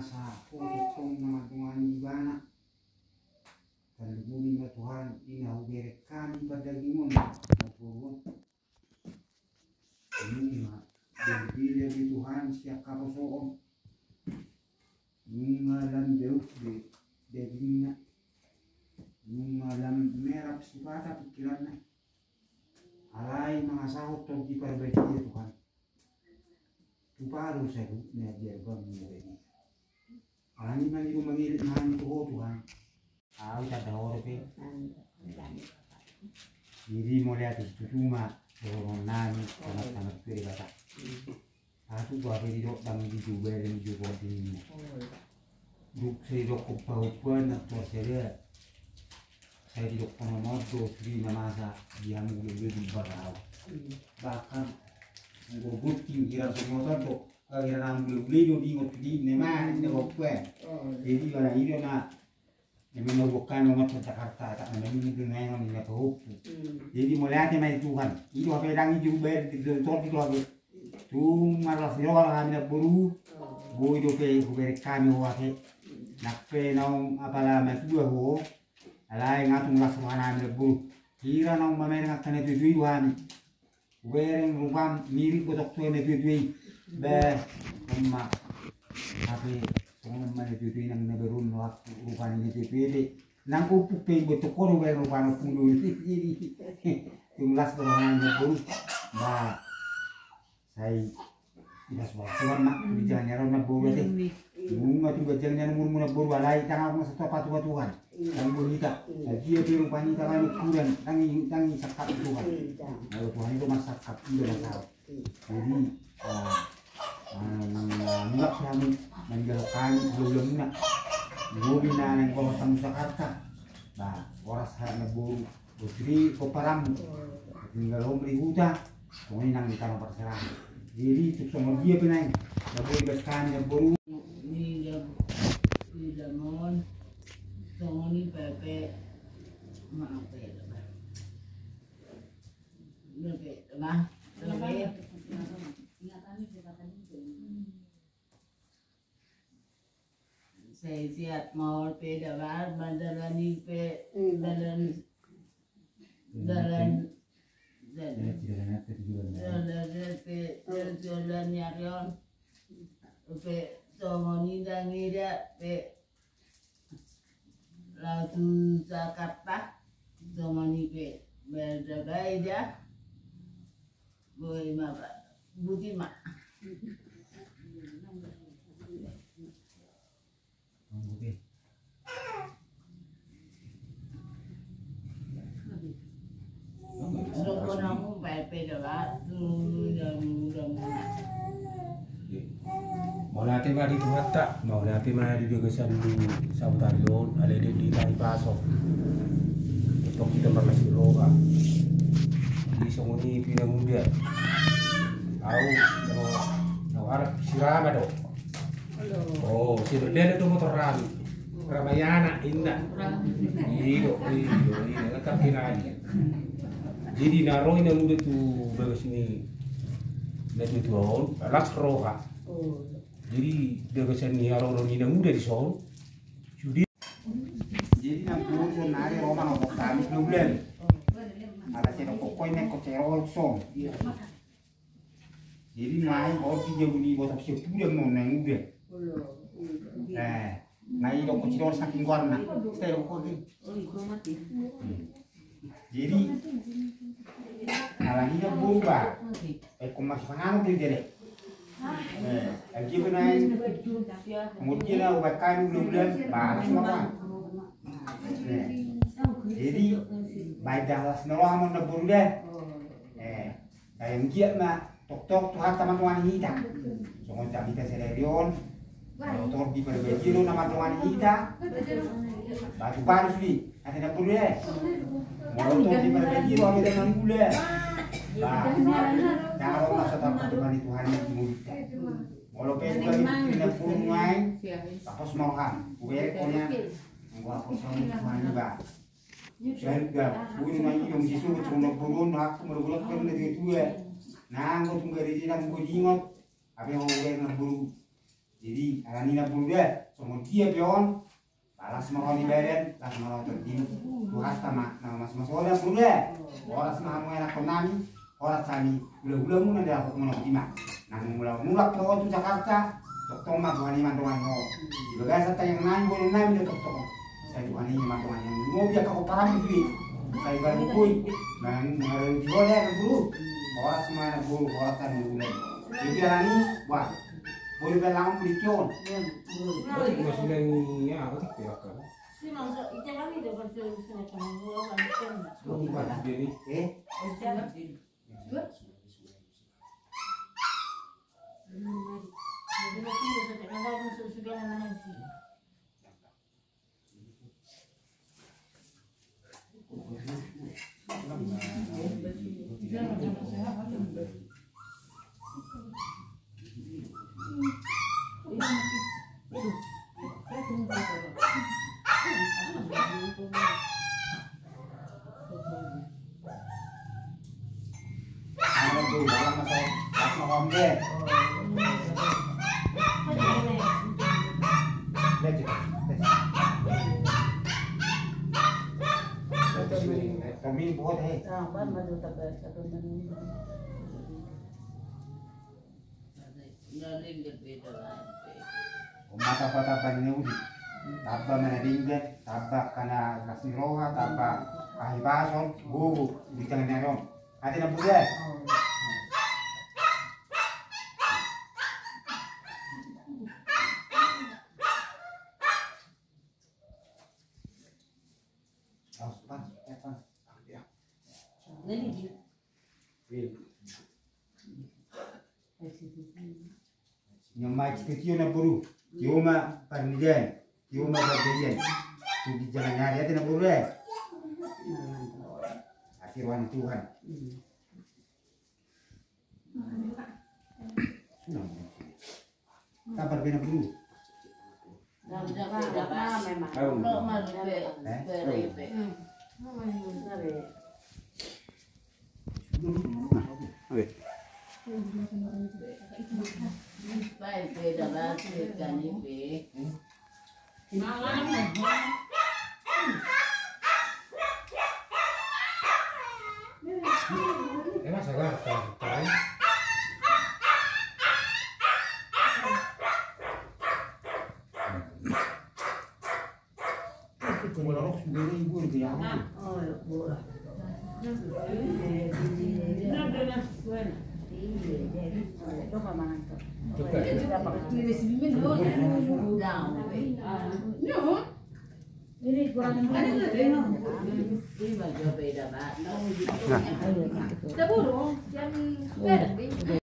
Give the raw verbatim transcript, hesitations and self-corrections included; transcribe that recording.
Asa ho tongtong na mandongani ibana. Tarlumobi ma Tuhan, i na hubereng hami pardagingon na tuatua. Nunga berbeda be Tuhan sian haposoon. Nunga lam beuk be dagingna. Nunga lam merap sipata pikiranna. Alai mangasahon Tondi Parbadia Tuhan. Tupa do saluhutna di adopanmu na badia. Alani i ma i do mangirim hami tu ho Tuhan. Au tanda ho dope. Jadi mauliate situtu ma dohononnami sama-sama tu Debata. Atu tu hape didok dang dijubel dan dijubel dirimu. Dung sai didokkon pahompuan na tuan sada. Sai didokkon na mondo suri na masa di hamu hulehule di bagau. Bahkan anggo gunting hira so motor do. Hira na hulehule do diingot di nema di na pahompuan. Jadi wala i do na Memang na bukan nomor Jakarta tak memang itu naik on inda pahompu. Jadi mauliate ma i Tuhan. I do hape dang i jubel di tontor di do hape. Tung marlas ni roha hami na boru. Boi dope hubereng hami ho hape. Nang pe naung apala matua ho. Alai nga tung las roha hami na boru. Hira naung mamereng angka na tuitui do hami. Hubereng rupam mirip gotong tuan na tuitui. Bah, emma. Hape songon ma na tuitui nang na berun waktu rupani na tuitui be. Nang umpuk pe buat toko do hubereng rupana pulu. Jadi tung las do roha na boru. Bah. Sai idas waktu ma tu jalan nyaro na boru ate. Nunga tu ganjang nian umurmu na boru alai dang ahu na satua patua Tuhan. Dang boru hita. Agia pe rupani hita manu kuran dang i dang i sangkap Tuhan. Molo Tuhan i do marsangkap i do marsangkap. Jadi nang mulak hamu manjalo hami hulahula muna. Bobi na nang bawa tamu Jakarta. Bah horas halak na boru. Bosri koparammu. Tinggal hom di huta. Songon i nang di tano parserahan. Jadi tuk songon dia pe nai. Naboi bas kami na boru. Ni jam. Ni jam on. Songon i pepe. Maaf ya. Pepe. Nah. Pepe. Sai siat maol pe dabar manjalani pe dalan dalan dalan dalan pe dalan ni ari on pe songon i dang ida pe laho tu Jakarta songon i pe beda baida. Boi ma ba buti ma. Doko na umpai peda ba tu damu damu. Mauliate ma di Tuhanta, mauliate ma di bagasan ni sabotari on, ale di di tai paso. Tok kita marlas ni roha. Di songon i pinamuda. Au na harap sirama do. Oh, si berdada do motor rami. Ramayana inna. Ido ido ido. Jadi na ro i na muda tu bagas ni na tu tu on las roha. Jadi bagasan ni haroro ni na muda di son. Jadi nang pun sonari ro manopot kami dua bulan. Ala sero kokoi nek kocero song. Jadi mai oti jabu ni botok sepuluh mau nang udah. Eh, nai dok kociro saking gorna. Sero koki. Jadi alani na boru ba. Eh, ko masuk panganu di dere. Eh, lagi benai. Kemudian aku bakal dulu bulan baru semua. Eh, jadi baik dah las nero amon na boru deh. Eh, kayak giat na tok tok tu harta matuan hita. Songon jamita sererion. Motor di Parbadia do na mandongani hita. Batu baru sudi ate na boru e. Motor di Parbadia do ate na gula. Ba daro na sotang patuhan ni Tuhan ni timur hita. Molo pe gua di na boru ngai. Tapos mau ham. Gua erek konya. Gua apos sama Tuhan ni ba. Saya gua gua ni mai dong sisu cuma boru na aku molo gua pernah dia tua. Nang gua tunggu di nang gua jingot. Apa yang gua na boru. Jadi Alani na boru da, songon dia pe on, las ma roha ni badan, las ma roha ni tondi. Tuhanta ma na mamasumasu on da boru da. Horas ma hamu anakkonnami, horas hami hulahula muna di laho muna di ma. Nang mula mulak ho tu Jakarta, tongtong ma Tuhan i mandongani ho. Di bagasan tangiang nami, boru nami do tongtong. Sai Tuhan i mandongani ho. Dia ka ho parani tu i. Sai baru boi. Nang mula di ho da na boru. Horas ma na boru, horas hami hulahula. Jadi alani, wah. Boru pe lang beli kion. Otik masih lagi ya, otik pe akka. Sih, maksud, ite kami do kan sih, sih, kan, gua kan, kan. Otik masih jadi. Eh? Mata-mata bani na uli. Tamba ma na denggan, tamba angka na las ni roha, tamba hahipason, gogo di tangan ni ari on. Ate na boru da. Nyamai sitio na boru. Tio ma parnidahan. Tio ma parbadian. Tu ginjang ni ari, ate na boru da. Asi roha ni Tuhan. Tabar bena boru.